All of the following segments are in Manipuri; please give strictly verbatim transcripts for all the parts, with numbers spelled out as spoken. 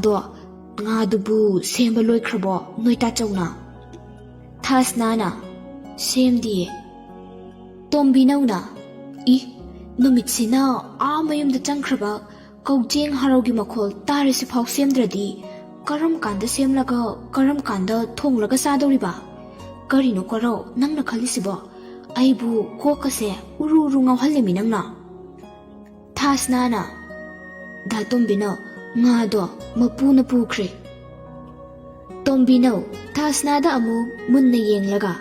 "ꯑꯗꯣ ꯉꯥꯗꯨꯕꯨ ꯁꯦꯝꯕ ꯂꯣꯏꯈ꯭ꯔꯕꯣ ꯅꯣꯏ ꯇꯥꯆꯧꯅ?" ꯊꯥꯁꯅꯥꯅ, "ꯁꯦꯝꯗꯤꯌꯦ꯫" ꯇꯣꯝꯕꯤꯅꯧꯅ, "ꯏ, ꯅꯨꯃꯤꯠꯁꯤꯅ ꯑꯥ ꯃꯌꯨꯝꯗ ꯆꯪꯈ꯭ꯔꯕ ꯀꯧꯖꯦꯡ ꯍꯔꯥꯎꯒꯤ ꯃꯈꯣꯜ ꯇꯥꯔꯁꯤꯐꯥꯎ ꯁꯦꯝꯗ꯭ꯔꯗꯤ ꯀꯔꯝ ꯀꯥꯟꯗ ꯁꯦꯝꯂꯒ ꯀꯔꯝ ꯀꯥꯟꯗ ꯊꯣꯡꯂꯒ ꯆꯥꯗꯧꯔꯤꯕ? ꯀꯔꯤꯅꯣ ꯀꯣꯔꯧ ꯅꯪꯅ ꯈꯜꯂꯤꯁꯤꯕꯣ? ꯑꯩꯕꯨ ꯀꯣꯛꯀꯁꯦ ꯎꯔꯨ ꯎꯔꯨ ꯉꯥꯎꯍꯜꯂꯦꯃꯤ ꯅꯪꯅ꯫" ꯊꯥꯁꯅꯥꯅ, "ꯗꯥ ꯇꯣꯝꯕꯤꯅꯧ, ꯉꯥꯗꯣ ꯃꯄꯨꯅ ꯄꯨꯈ꯭ꯔꯦ꯫" ꯇꯣꯝꯕꯤꯅꯧ ꯊꯥꯁꯅꯥꯗ ꯑꯃꯨꯛ ꯃꯨꯟꯅ ꯌꯦꯡꯂꯒ,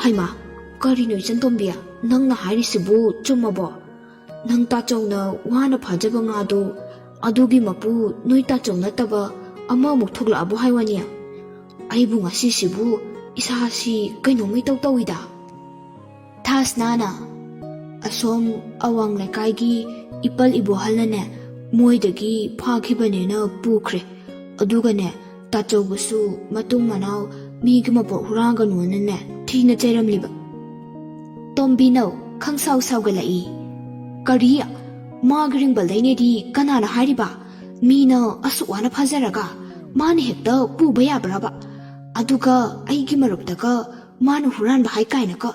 "ꯍꯩꯃꯥ, ꯀꯔꯤꯅꯣ ꯏꯆꯟ ꯇꯣꯝꯕꯤ, ꯅꯪꯅ ꯍꯥꯏꯔꯤꯁꯤꯕꯨ ꯆꯨꯝꯃꯕꯣ? ꯅꯪ ꯇꯥꯆꯧꯅ ꯋꯥꯅ ꯐꯥꯖꯕ ꯉꯥꯗꯣ ꯑꯗꯨꯒꯤ ꯃꯄꯨ ꯅꯣꯏ ꯇꯥꯆꯧ ꯅꯠꯇꯕ ꯑꯃꯃꯨꯛ ꯊꯣꯛꯂꯛꯑꯕꯣ ꯍꯥꯏ ꯋꯥꯅꯤ? ꯑꯩꯕꯨ ꯉꯁꯤꯁꯤꯕꯨ ꯏꯁꯥꯁꯤ ꯀꯩꯅꯣꯝꯃ ꯏꯇꯧ ꯇꯧꯏꯗ꯫" ꯊꯥꯁꯅꯥꯅ, "ꯑꯁꯣꯝ ꯑꯋꯥꯡ ꯂꯩꯀꯥꯏꯒꯤ ꯏꯄꯜ ꯏꯕꯣꯍꯜꯅꯅꯦ ꯃꯣꯏꯗꯒꯤ ꯐꯥꯈꯤꯕꯅꯦꯅ ꯄꯨꯈ꯭ꯔꯦ꯫ ꯑꯗꯨꯒꯅꯦ ꯇꯥꯆꯧꯕꯁꯨ ꯃꯇꯨꯡ ꯃꯅꯥꯎ ꯃꯤꯒꯤ ꯃꯄꯣꯠ ꯍꯨꯔꯥꯟꯒꯅꯨꯅꯅꯦ ꯊꯤꯅ ꯆꯩꯔꯝꯂꯤꯕ꯫" ꯇꯣꯝꯕꯤꯅꯧ ꯈꯪꯁꯥꯎ ꯁꯥꯎꯒꯠꯂꯛꯏ꯫ "ꯀꯔꯤ? ꯃꯥꯒꯤ ꯔꯤꯡꯕꯜꯗꯩꯅꯦꯗꯤ ꯀꯅꯥꯅ ꯍꯥꯏꯔꯤꯕ? ꯃꯤꯅ ꯑꯁꯨꯛ ꯋꯥꯅ ꯐꯥꯖꯔꯒ ꯃꯥꯅ ꯍꯦꯛꯇ ꯄꯨꯕ ꯌꯥꯕ꯭ꯔꯕ? ꯑꯗꯨꯒ ꯑꯩꯒꯤ ꯃꯔꯨꯞꯇꯒ ꯃꯥꯅ ꯍꯨꯔꯥꯟꯕ ꯍꯥꯏ ꯀꯥꯏꯅꯒ꯫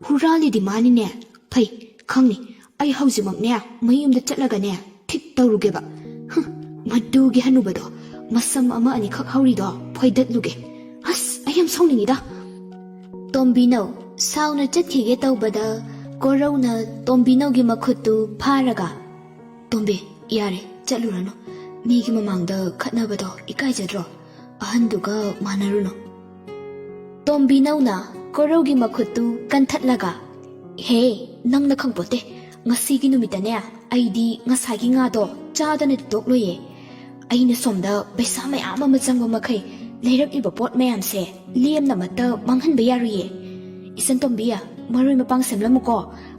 ꯍꯨꯔꯥꯜꯂꯤꯗꯤ ꯃꯥꯅꯤꯅꯦ꯫ ꯐꯩ, ꯈꯪꯅꯤ꯫ ꯑꯩ ꯍꯧꯖꯤꯛꯃꯛꯅꯦ ꯃꯌꯨꯝꯗ ꯆꯠꯂꯒꯅꯦ ꯊꯤꯛ ꯇꯧꯔꯨꯒꯦꯕ꯫ ꯍꯨꯝ, ꯃꯗꯨꯒꯤ ꯍꯅꯨꯕꯗꯣ, ꯃꯁꯝ ꯑꯃ ꯑꯅꯤꯈꯛ ꯍꯧꯔꯤꯗꯣ ꯐꯣꯏꯗꯠꯂꯨꯒꯦ꯫ ꯑꯁ, ꯑꯩ ꯌꯥꯝ ꯁꯥꯎꯅꯤꯡꯉꯤꯗ꯫" ꯇꯣꯝꯕꯤꯅꯧ ꯁꯥꯎꯅ ꯆꯠꯈꯤꯒꯦ ꯇꯧꯕꯗ ꯀꯣꯔꯧꯅ ꯇꯣꯝꯕꯤꯅꯧꯒꯤ ꯃꯈꯨꯠꯇꯨ ꯐꯥꯔꯒ, "ꯇꯣꯝꯕꯤ, ꯌꯥꯔꯦ, ꯆꯠꯂꯨꯔꯅꯨ꯫ ꯃꯤꯒꯤ ꯃꯃꯥꯡꯗ ꯈꯠꯅꯕꯗꯣ ꯏꯀꯥꯏꯖꯗ꯭ꯔꯣ? ꯑꯍꯟꯗꯨꯒ ꯃꯥꯟꯅꯔꯨꯅꯨ꯫" ꯇꯣꯝꯕꯤꯅꯧꯅ ꯀꯣꯔꯧꯒꯤ ꯃꯈꯨꯠꯇꯨ ꯀꯟꯊꯠꯂꯒ, "ꯍꯦ, ꯅꯪꯅ ꯈꯪꯄꯣꯠꯇꯦ꯫ ꯉꯁꯤꯒꯤ ꯅꯨꯃꯤꯠꯇꯅꯦ ꯑꯩꯗꯤ ꯉꯁꯥꯏꯒꯤ ꯉꯥꯗꯣ ꯆꯥꯗꯅꯗꯤ ꯇꯣꯛꯂꯣꯏꯌꯦ꯫ ꯑꯩꯅ ꯁꯣꯝꯗ ꯄꯩꯁꯥ ꯃꯌꯥꯝ ꯑꯃ ꯆꯪꯕ ꯃꯈꯩ ꯂꯩꯔꯛꯂꯤꯕ ꯄꯣꯠ ꯃꯌꯥꯝꯁꯦ ꯂꯦꯝꯅ ꯑꯃꯠꯇ ꯃꯥꯡꯍꯟꯕ ꯌꯥꯔꯣꯏꯌꯦ꯫ ꯏꯆꯟ ꯇꯣꯝꯕꯤ, ꯃꯔꯣꯏ ꯃꯄꯥꯡ ꯁꯦꯝꯂꯝꯃꯨꯀꯣ,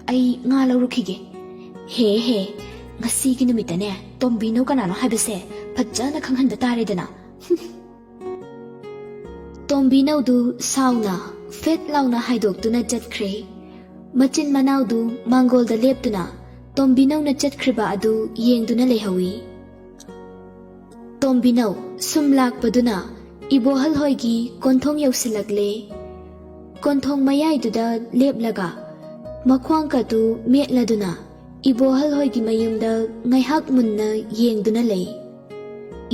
ꯑꯩ ꯉꯥ ꯂꯧꯔꯨꯈꯤꯒꯦ꯫" ꯍꯦ ꯍꯦ, ꯉꯁꯤꯒꯤ ꯅꯨꯃꯤꯠꯇꯅꯦ ꯇꯣꯝꯕꯤꯅꯧ ꯀꯅꯥꯅꯣ ꯍꯥꯏꯕꯁꯦ ꯐꯖꯅ ꯈꯪꯍꯟꯕ ꯇꯥꯔꯦꯗꯅ꯫ ꯇꯣꯝꯕꯤꯅꯧꯗꯨ ꯁꯥꯎꯅ ꯐꯦꯠ ꯂꯥꯎꯅ ꯍꯥꯏꯗꯣꯛꯇꯨꯅ ꯆꯠꯈ꯭ꯔꯦ꯫ ꯃꯆꯤꯟ ꯃꯅꯥꯎꯗꯨ ꯃꯥꯡꯒꯣꯜꯗ ꯂꯦꯞꯇꯨꯅ ꯇꯣꯝꯕꯤꯅꯧꯅ ꯆꯠꯈ꯭ꯔꯤꯕ ꯑꯗꯨ ꯌꯦꯡꯗꯨꯅ ꯂꯩꯍꯧꯏ꯫ ꯇꯣꯝꯕꯤꯅꯧ ꯁꯨꯝ ꯂꯥꯛꯄꯗꯨꯅ ꯏꯕꯣꯍꯜ ꯍꯣꯏꯒꯤ ꯀꯣꯟꯊꯣꯡ ꯌꯧꯁꯤꯜꯂꯛꯂꯦ꯫ ꯀꯣꯟꯊꯣꯡ ꯃꯌꯥꯏꯗꯨꯗ ꯂꯦꯞꯂꯒ ꯃꯈ꯭ꯋꯥꯡ ꯀꯇꯨ ꯃꯦꯠꯂꯗꯨꯅ ꯏꯕꯣꯍꯜ ꯍꯣꯏꯒꯤ ꯃꯌꯨꯝꯗ ꯉꯥꯏꯍꯥꯛ ꯃꯨꯟꯅ ꯌꯦꯡꯗꯨꯅ ꯂꯩ꯫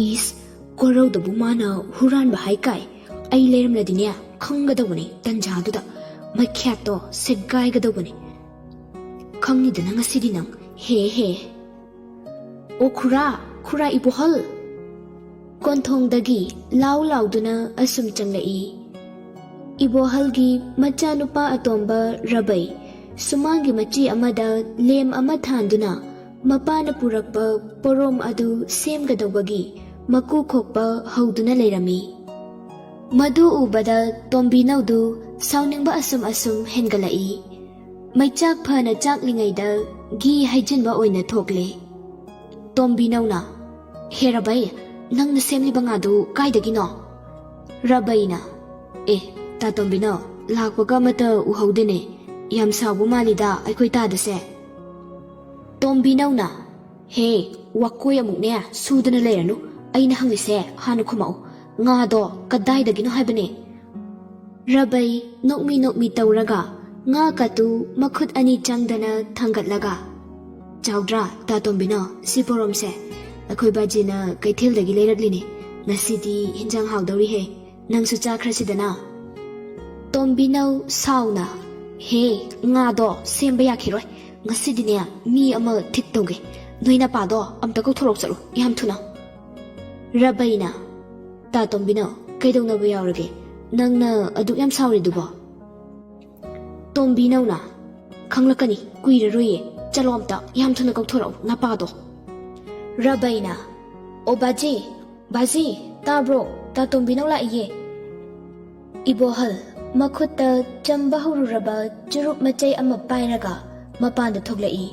ꯏꯁ, ꯀꯣꯔꯧꯗꯕꯨ ꯃꯥꯅ ꯍꯨꯔꯥꯟꯕ ꯍꯥꯏ ꯀꯥꯏ꯫ ꯑꯩ ꯂꯩꯔꯝꯂꯗꯤꯅꯦ, ꯈꯪꯒꯗꯧꯕꯅꯦ ꯇꯟꯖꯥꯗꯨꯗ꯫ ꯃꯈ꯭ꯌꯥꯠꯇꯣ ꯁꯦꯒꯥꯏꯒꯗꯧꯕꯅꯦ꯫ ꯈꯪꯅꯤꯗꯅ ꯉꯁꯤꯗꯤ ꯅꯪ꯫ ꯍꯦ ꯍꯦ꯫ ꯑꯣ ꯈꯨꯔꯥ, ꯈꯨꯔꯥ ꯏꯕꯣꯍꯜ! ꯀꯣꯟꯊꯣꯡꯗꯒꯤ ꯂꯥꯎ ꯂꯥꯎꯗꯨꯅ ꯑꯁꯨꯝ ꯆꯪꯂꯛꯏ꯫ ꯏꯕꯣꯍꯜꯒꯤ ꯃꯆꯥꯅꯨꯄꯥ ꯑꯇꯣꯝꯕ ꯔꯕꯩ ꯁꯨꯃꯥꯡꯒꯤ ꯃꯆꯤ ꯑꯃꯗ ꯂꯦꯝ ꯑꯃ ꯊꯥꯟꯗꯨꯅ ꯃꯄꯥꯅ ꯄꯨꯔꯛꯄ ꯄꯣꯔꯣꯝ ꯑꯗꯨ ꯁꯦꯝꯒꯗꯧꯕꯒꯤ ꯃꯀꯨ ꯈꯣꯛꯄ ꯍꯧꯗꯨꯅ ꯂꯩꯔꯝꯃꯤ꯫ ꯃꯗꯨ ꯎꯕꯗ ꯇꯣꯝꯕꯤꯅꯧꯗꯨ ꯁꯥꯎꯅꯤꯡꯕ ꯑꯁꯨꯝ ꯑꯁꯨꯝ ꯍꯦꯟꯒꯠꯂꯛꯏ꯫ ꯃꯩꯆꯥꯛ ꯐꯅ ꯆꯥꯛꯂꯤꯉꯩꯗ ꯘꯤ ꯍꯩꯖꯤꯟꯕ ꯑꯣꯏꯅ ꯊꯣꯛꯂꯦ꯫ ꯇꯣꯝꯕꯤꯅꯧꯅ, "ꯍꯦ ꯔꯕꯩ, ꯅꯪꯅ ꯁꯦꯝꯂꯤꯕ ꯉꯥꯗꯨ ꯀꯥꯏꯗꯒꯤꯅꯣ?" ꯔꯕꯩꯅ, "ꯑꯦ, ꯇꯥ ꯇꯣꯝꯕꯤꯅꯧ, ꯂꯥꯛꯄꯒ ꯑꯃꯠꯇ ꯎꯍꯧꯗꯦꯅꯦ꯫ ꯌꯥꯝ ꯁꯥꯎꯕ ꯃꯥꯜꯂꯤꯗ ꯑꯩꯈꯣꯏ ꯇꯥꯗꯁꯦ꯫" ꯇꯣꯝꯕꯤꯅꯧꯅ, "ꯍꯦ, ꯋꯥꯀꯣꯏ ꯑꯃꯨꯛꯅꯦ ꯁꯨꯗꯅ ꯂꯩꯔꯅꯨ꯫ ꯑꯩꯅ ꯍꯪꯂꯤꯁꯦ ꯍꯥꯟꯅ ꯈꯨꯝꯃꯛꯎ꯫ ꯉꯥꯗꯣ ꯀꯗꯥꯏꯗꯒꯤꯅꯣ ꯍꯥꯏꯕꯅꯦ?" ꯔꯕꯩ ꯅꯣꯛꯃꯤ ꯅꯣꯛꯃꯤ ꯇꯧꯔꯒ ꯉꯥ ꯀꯇꯨ ꯃꯈꯨꯠ ꯑꯅꯤ ꯆꯪꯗꯅ ꯊꯥꯡꯒꯠꯂꯒ, "ꯆꯥꯎꯗ꯭ꯔꯥ, ꯇꯥ ꯇꯣꯝꯕꯤꯅꯧ, ꯁꯤ ꯄꯣꯔꯣꯝꯁꯦ? ꯑꯩꯈꯣꯏ ꯕꯥꯖꯤꯅ ꯀꯩꯊꯦꯜꯗꯒꯤ ꯂꯩꯔꯛꯂꯤꯅꯦ꯫ ꯉꯁꯤꯗꯤ ꯍꯤꯟꯖꯥꯡ ꯍꯥꯎꯗꯧꯔꯤꯍꯦ꯫ ꯅꯪꯁꯨ ꯆꯥꯈ꯭ꯔꯁꯤꯗꯅ꯫" ꯇꯣꯝꯕꯤꯅꯧ ꯁꯥꯎꯅ, "ꯍꯦ, ꯉꯥꯗꯣ ꯁꯦꯝꯕ ꯌꯥꯈꯤꯔꯣꯏ꯫ ꯉꯁꯤꯗꯤꯅꯦ, ꯃꯤ ꯑꯃ ꯊꯤꯛ ꯇꯧꯒꯦ꯫ ꯅꯣꯏ ꯅꯄꯥꯗꯣ ꯑꯝꯇ ꯀꯧꯊꯣꯔꯛꯎ ꯆꯠꯂꯨ, ꯌꯥꯝ ꯊꯨꯅ꯫" ꯔꯕꯩꯅ, "ꯇꯥ ꯇꯣꯝꯕꯤꯅꯧ, ꯀꯩꯗꯧꯅꯕ ꯌꯥꯎꯔꯒꯦ? ꯅꯪꯅ ꯑꯗꯨꯛ ꯌꯥꯝ ꯁꯥꯎꯔꯤꯗꯨꯕꯣ?" ꯇꯣꯝꯕꯤꯅꯧꯅ, "ꯈꯪꯂꯛꯀꯅꯤ, ꯀꯨꯏꯔꯔꯣꯏꯌꯦ꯫ ꯆꯠꯂꯣ ꯑꯝꯇ, ꯌꯥꯝ ꯊꯨꯅ ꯀꯧꯊꯣꯔꯛꯎ ꯅꯄꯥꯗꯣ꯫" ꯔꯕꯩꯅ, "ꯑꯣ ꯕꯥꯖꯤ, ꯕꯥꯖꯤ, ꯇꯥꯕ꯭ꯔꯣ? ꯇꯥ ꯇꯣꯝꯕꯤꯅꯧ ꯂꯥꯛꯏꯌꯦ꯫" ꯏꯕꯣꯍꯜ ꯃꯈꯨꯠꯇ ꯆꯝꯕ ꯍꯧꯔꯨꯔꯕ ꯆꯨꯔꯨꯞ ꯃꯆꯩ ꯑꯃ ꯄꯥꯏꯔꯒ ꯃꯄꯥꯟꯗ ꯊꯣꯛꯂꯛꯏ꯫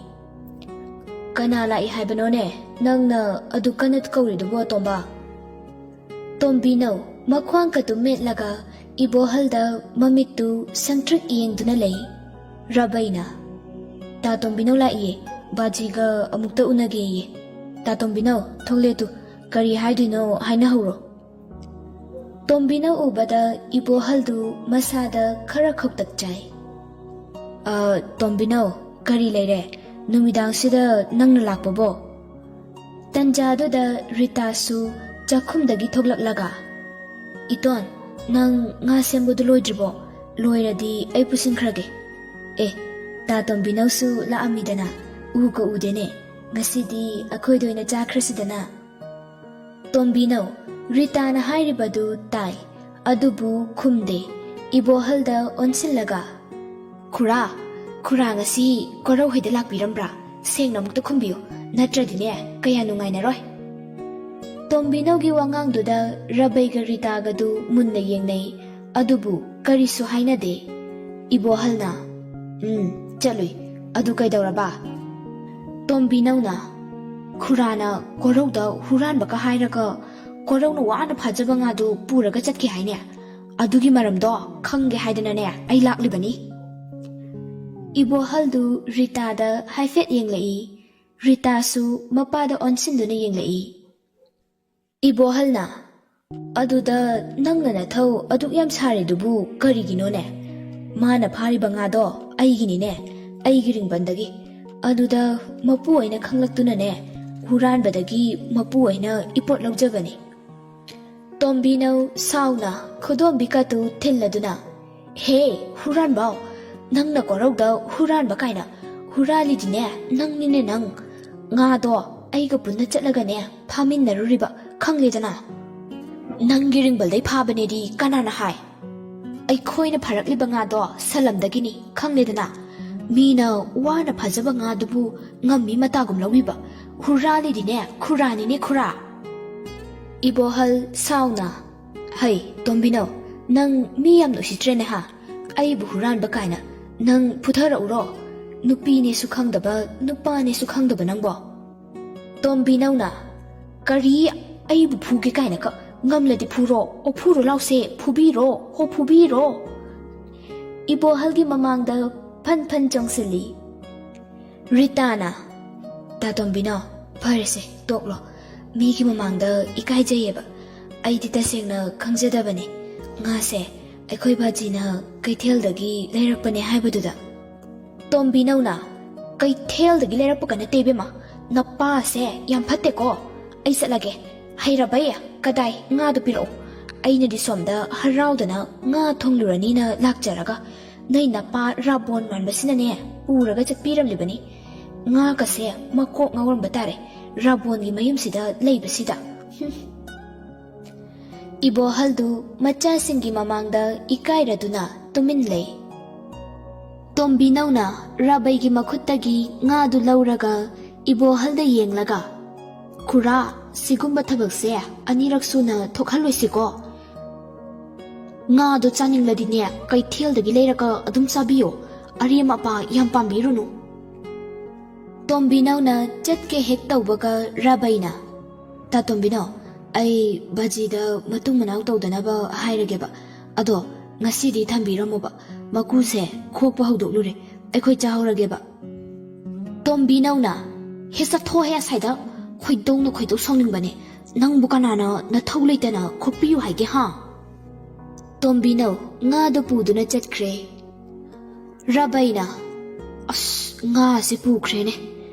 "ꯀꯅꯥ ꯂꯥꯛꯏ ꯍꯥꯏꯕꯅꯣꯅꯦ ꯅꯪꯅ ꯑꯗꯨ ꯀꯟꯅ ꯀꯧꯔꯤꯗꯨꯕꯣ, ꯇꯣꯝꯕ?" ꯇꯣꯝꯕꯤꯅꯧ ꯃꯈ꯭ꯋꯥꯡ ꯀꯇꯨ ꯃꯦꯠꯂꯒ ꯏꯕꯣꯍꯜꯗ ꯃꯃꯤꯠꯇꯨ ꯁꯪꯇ꯭ꯔꯤꯛ ꯌꯦꯡꯗꯨꯅ ꯂꯩ꯫ ꯔꯕꯩꯅ, "ꯇꯥ ꯇꯣꯝꯕꯤꯅꯧ ꯂꯥꯛꯏꯌꯦ, ꯕꯥꯖꯤꯒ ꯑꯃꯨꯛꯇ ꯎꯅꯒꯦꯌꯦ꯫ ꯇꯥ ꯇꯣꯝꯕꯤꯅꯧ, ꯊꯣꯛꯂꯦ ꯇꯨ, ꯀꯔꯤ ꯍꯥꯏꯗꯣꯏꯅꯣ ꯍꯥꯏꯅꯍꯧꯔꯣ꯫ ꯇꯣꯝꯕꯤꯅꯧ ꯎꯕꯗ ꯏꯕꯣꯍꯜꯗꯨ ꯃꯁꯥꯗ ꯈꯔ ꯈꯧꯇꯛ ꯆꯥꯏ꯫ "ꯑ, ꯇꯣꯝꯕꯤꯅꯧ, ꯀꯔꯤ ꯂꯩꯔꯦ? ꯅꯨꯃꯤꯗꯥꯡꯁꯤꯗ ꯅꯪꯅ ꯂꯥꯛꯄꯕꯣ?" ꯇꯟꯖꯥꯗꯨꯗ ꯔꯤꯇꯥꯁꯨ ꯆꯥꯛꯈꯨꯝꯗꯒꯤ ꯊꯣꯛꯂꯛꯂꯒ, "ꯏꯇꯣꯟ, ꯅꯪ ꯉꯥ ꯁꯦꯝꯕꯗꯨ ꯂꯣꯏꯗ꯭ꯔꯤꯕꯣ? ꯂꯣꯏꯔꯗꯤ ꯑꯩ ꯄꯨꯁꯤꯟꯈ꯭ꯔꯒꯦ꯫ ꯑꯦ, ꯇꯥ ꯇꯣꯝꯕꯤꯅꯧꯁꯨ ꯂꯥꯛꯑꯝꯃꯤꯗꯅ, ꯎꯒ ꯎꯗꯦꯅꯦ꯫ ꯉꯁꯤꯗꯤ ꯑꯩꯈꯣꯏꯗ ꯑꯣꯏꯅ ꯆꯥꯈ꯭ꯔꯁꯤꯗꯅ꯫" ꯇꯣꯝꯕꯤꯅꯧ ꯔꯤꯇꯥꯅ ꯍꯥꯏꯔꯤꯕꯗꯨ ꯇꯥꯏ, ꯑꯗꯨꯕꯨ ꯈꯨꯝꯗꯦ꯫ ꯏꯕꯣꯍꯜꯗ ꯑꯣꯟꯁꯤꯜꯂꯒ, "ꯈꯨꯔꯥ, ꯈꯨꯔꯥ ꯉꯁꯤ ꯀꯣꯔꯧ ꯍꯣꯏꯗ ꯂꯥꯛꯄꯤꯔꯝꯕ꯭ꯔꯥ? ꯁꯦꯡꯅ ꯑꯃꯨꯛꯇ ꯈꯨꯝꯕꯤꯌꯨ, ꯅꯠꯇ꯭ꯔꯗꯤꯅꯦ ꯀꯌꯥ ꯅꯨꯡꯉꯥꯏꯅꯔꯣꯏ꯫" ꯇꯣꯝꯕꯤꯅꯧꯒꯤ ꯋꯥꯉꯥꯡꯗꯨꯗ ꯔꯕꯩꯒ ꯔꯤꯇꯥꯒꯗꯨ ꯃꯨꯟꯅ ꯌꯦꯡꯅꯩ, ꯑꯗꯨꯕꯨ ꯀꯔꯤꯁꯨ ꯍꯥꯏꯅꯗꯦ꯫ ꯏꯕꯣꯍꯜꯅ, "ꯎꯝ, ꯆꯠꯂꯨꯏ꯫ ꯑꯗꯨ ꯀꯩꯗꯧꯔꯕ?" ꯇꯣꯝꯕꯤꯅꯧꯅ, "ꯈꯨꯔꯥꯅ ꯀꯣꯔꯧꯗ ꯍꯨꯔꯥꯟꯕꯒ ꯍꯥꯏꯔꯒ ꯀꯣꯔꯧꯅ ꯋꯥꯅ ꯐꯥꯖꯕ ꯉꯥꯗꯨ ꯄꯨꯔꯒ ꯆꯠꯈꯤ ꯍꯥꯏꯅꯦ꯫ ꯑꯗꯨꯒꯤ ꯃꯔꯝꯗꯣ ꯈꯪꯒꯦ ꯍꯥꯏꯗꯅꯅꯦ ꯑꯩ ꯂꯥꯛꯂꯤꯕꯅꯤ꯫" ꯏꯕꯣꯍꯜꯗꯨ ꯔꯤꯇꯥꯗ ꯍꯥꯏꯐꯦꯠ ꯌꯦꯡꯂꯛꯏ꯫ ꯔꯤꯇꯥꯁꯨ ꯃꯄꯥꯗ ꯑꯣꯟꯁꯤꯟꯗꯨꯅ ꯌꯦꯡꯂꯛꯏ꯫ ꯏꯕꯣꯍꯜꯅ, "ꯑꯗꯨꯗ ꯅꯪꯅ ꯅꯊꯧ ꯑꯗꯨꯛ ꯌꯥꯝ ꯁꯥꯔꯤꯗꯨꯕꯨ ꯀꯔꯤꯒꯤꯅꯣꯅꯦ? ꯃꯥꯅ ꯐꯥꯔꯤꯕ ꯉꯥꯗꯣ ꯑꯩꯒꯤꯅꯤꯅꯦ, ꯑꯩꯒꯤ ꯔꯤꯡꯕꯟꯗꯒꯤ꯫ ꯑꯗꯨꯗ ꯃꯄꯨ ꯑꯣꯏꯅ ꯈꯪꯂꯛꯇꯨꯅꯅꯦ, ꯍꯨꯔꯥꯟꯕꯗꯒꯤ ꯃꯄꯨ ꯑꯣꯏꯅ ꯏꯄꯣꯠ ꯂꯧꯖꯕꯅꯤ꯫" ꯇꯣꯝꯕꯤꯅꯧ ꯁꯥꯎꯅ ꯈꯨꯗꯣꯝꯕꯤ ꯀꯥꯇꯨ ꯊꯤꯜꯂꯗꯨꯅ, "ꯍꯦ, ꯍꯨꯔꯥꯟꯕꯥꯎ! ꯅꯪꯅ ꯀꯣꯔꯧꯗ ꯍꯨꯔꯥꯟꯕ ꯀꯥꯏꯅ! ꯍꯨꯔꯥꯜꯂꯤꯗꯤꯅꯦ ꯅꯪꯅꯤꯅꯦ ꯅꯪ! ꯉꯥꯗꯣ ꯑꯩꯒ ꯄꯨꯟꯅ ꯆꯠꯂꯒꯅꯦ ꯐꯥꯃꯤꯟꯅꯔꯨꯔꯤꯕ, ꯈꯪꯂꯦꯗꯅ꯫ ꯅꯪꯒꯤ ꯔꯤꯡꯕꯜꯗꯩ ꯐꯥꯕꯅꯦꯗꯤ ꯀꯅꯥꯅ ꯍꯥꯏ? ꯑꯩꯈꯣꯏꯅ ꯐꯥꯔꯛꯂꯤꯕ ꯉꯥꯗꯣ ꯁꯂꯝꯗꯒꯤꯅꯤ, ꯈꯪꯂꯦꯗꯅ꯫ ꯃꯤꯅ ꯋꯥꯅ ꯐꯥꯖꯕ ꯉꯥꯗꯨꯕꯨ ꯉꯝꯃꯤ ꯃꯇꯥꯒꯨꯝ ꯂꯧꯕꯤꯕ꯫ ꯍꯨꯔꯥꯜꯂꯤꯗꯤꯅꯦ ꯈꯨꯔꯥꯅꯤꯅꯦ, ꯈꯨꯔꯥ!" ꯏꯕꯣꯍꯜ ꯁꯥꯎꯅ, "ꯍꯩ, ꯇꯣꯝꯕꯤꯅꯧ, ꯅꯪ ꯃꯤ ꯌꯥꯝꯅ ꯎꯁꯤꯠꯇ꯭ꯔꯦꯅꯦ ꯍꯥ? ꯑꯩꯕꯨ ꯍꯨꯔꯥꯟꯕ ꯀꯥꯏꯅ꯫ ꯅꯪ ꯐꯨꯊꯔꯛꯎꯔꯣ? ꯅꯨꯄꯤꯅꯦꯁꯨ ꯈꯪꯗꯕ, ꯅꯨꯄꯥꯅꯦꯁꯨ ꯈꯪꯗꯕ ꯅꯪꯕꯣ?" ꯇꯣꯝꯕꯤꯅꯧꯅ, "ꯀꯔꯤ? ꯑꯩꯕꯨ ꯐꯨꯒꯦ ꯀꯥꯏꯅ ꯀ-, ꯉꯝꯂꯗꯤ ꯐꯨꯔꯣ, ꯑꯣ ꯐꯨꯔꯣ ꯂꯥꯎꯁꯦ, ꯐꯨꯕꯤꯔꯣ, ꯍꯣ ꯐꯨꯕꯤꯔꯣ!" ꯏꯕꯣꯍꯜꯒꯤ ꯃꯃꯥꯡꯗ ꯐꯟ ꯐꯟ ꯆꯣꯡꯁꯤꯜꯂꯤ꯫ ꯔꯤꯇꯥꯅ, "ꯇꯥ ꯇꯣꯝꯕꯤꯅꯧ, ꯐꯔꯦꯁꯦ, ꯇꯣꯛꯂꯣ꯫ ꯃꯤꯒꯤ ꯃꯃꯥꯡꯗ ꯏꯀꯥꯏꯖꯩꯌꯦꯕ꯫ ꯑꯩꯗꯤ ꯇꯁꯦꯡꯅ ꯈꯪꯖꯗꯕꯅꯦ ꯉꯥꯁꯦ ꯑꯩꯈꯣꯏ ꯕꯥꯖꯤꯅ ꯀꯩꯊꯦꯜꯗꯒꯤ ꯂꯩꯔꯛꯄꯅꯦ ꯍꯥꯏꯕꯗꯨꯗ꯫ ꯇꯣꯝꯕꯤꯅꯧꯅ, "ꯀꯩꯊꯦꯜꯗꯒꯤ ꯂꯩꯔꯛꯄꯒ ꯅꯠꯇꯦ ꯏꯕꯦꯝꯃ, ꯅꯄꯥꯁꯦ ꯌꯥꯝ ꯐꯠꯇꯦꯀꯣ꯫ ꯑꯩ ꯆꯠꯂꯒꯦ꯫ ꯍꯩꯔꯕꯩ ꯀꯗꯥꯏ ꯉꯥꯗꯣ ꯄꯤꯔꯛꯑꯣ꯫ ꯑꯩꯅꯗꯤ ꯁꯣꯝꯗ ꯍꯔꯥꯎꯗꯅ ꯉꯥ ꯊꯣꯡꯂꯨꯔꯅꯤꯅ ꯂꯥꯛꯆꯔꯒ ꯅꯩ ꯅꯄꯥ ꯔꯥꯕꯣꯟ ꯃꯥꯟꯕꯁꯤꯅꯅꯦ ꯄꯨꯔꯒ ꯆꯠꯄꯤꯔꯝꯂꯤꯕꯅꯤ꯫ ꯉꯥꯒꯁꯦ ꯃꯀꯣꯛ ꯉꯥꯎꯔꯝꯕ ꯇꯥꯔꯦ ꯔꯥꯕꯣꯟꯒꯤ ꯃꯌꯨꯝꯁꯤꯗ ꯂꯩꯕꯁꯤꯗ꯫" ꯍꯨꯝ꯫ ꯏꯕꯣꯍꯜꯗꯨ ꯃꯆꯥꯁꯤꯡꯒꯤ ꯃꯃꯥꯡꯗ ꯏꯀꯥꯏꯔꯗꯨꯅ ꯇꯨꯃꯤꯟ ꯂꯩ꯫ ꯇꯣꯝꯕꯤꯅꯧꯅ ꯔꯥꯕꯩꯒꯤ ꯃꯈꯨꯠꯇꯒꯤ ꯉꯥꯗꯨ ꯂꯧꯔꯒ ꯏꯕꯣꯍꯜꯗ ꯌꯦꯡꯂꯒ, "ꯈꯨꯔꯥ, ꯁꯤꯒꯨꯝꯕ ꯊꯕꯛꯁꯦ ꯑꯅꯤꯔꯛ ꯁꯨꯅ ꯊꯣꯛꯍꯜꯂꯣꯏꯁꯤꯀꯣ꯫ ꯉꯥꯗꯣ ꯆꯥꯅꯤꯡꯂꯗꯤꯅꯦ, ꯀꯩꯊꯦꯜꯗꯒꯤ ꯂꯩꯔꯒ ꯑꯗꯨꯝ ꯆꯥꯕꯤꯌꯣ꯫ ꯑꯔꯦꯝ ꯑꯄꯥ ꯌꯥꯝ ꯄꯥꯝꯕꯤꯔꯨꯅꯨ꯫" ꯇꯣꯝꯕꯤꯅꯧꯅ ꯆꯠꯀꯦ ꯍꯦꯛ ꯇꯧꯕꯒ ꯔꯥꯕꯩꯅ, "ꯇꯥ ꯇꯣꯝꯕꯤꯅꯧ, ꯑꯩ ꯕꯥꯖꯤꯗ ꯃꯇꯨꯡ ꯃꯅꯥꯎ ꯇꯧꯗꯅꯕ ꯍꯥꯏꯔꯒꯦꯕ꯫ ꯑꯗꯣ ꯉꯁꯤꯗꯤ ꯊꯝꯕꯤꯔꯝꯃꯣꯕ꯫ ꯃꯀꯨꯁꯦ ꯈꯣꯛꯄ ꯍꯧꯗꯣꯛꯂꯨꯔꯦ꯫ ꯑꯩꯈꯣꯏ ꯆꯥꯍꯧꯔꯒꯦꯕ꯫" ꯇꯣꯝꯕꯤꯅꯧꯅ, "ꯍꯦ ꯆꯠꯊꯣꯛꯍꯦ ꯑꯁ꯭ꯋꯥꯏꯗ꯫ ꯈꯣꯏꯗꯧꯅ ꯈꯣꯏꯗꯧ ꯁꯥꯎꯅꯤꯡꯕꯅꯦ꯫ ꯅꯪꯕꯨ ꯀꯅꯥꯅ ꯅꯊꯧ ꯂꯩꯇꯅ ꯈꯣꯛꯄꯤꯌꯨ ꯍꯥꯏꯒꯦ ꯍꯥ?" ꯇꯣꯝꯕꯤꯅꯧ ꯉꯥꯗꯣ ꯄꯨꯗꯨꯅ ꯆꯠꯈ꯭ꯔꯦ꯫ ꯔꯥꯕꯩꯅ, "ꯑꯁ, ꯉꯥꯁꯦ ꯄꯨꯈ꯭ꯔꯦꯅꯦ꯫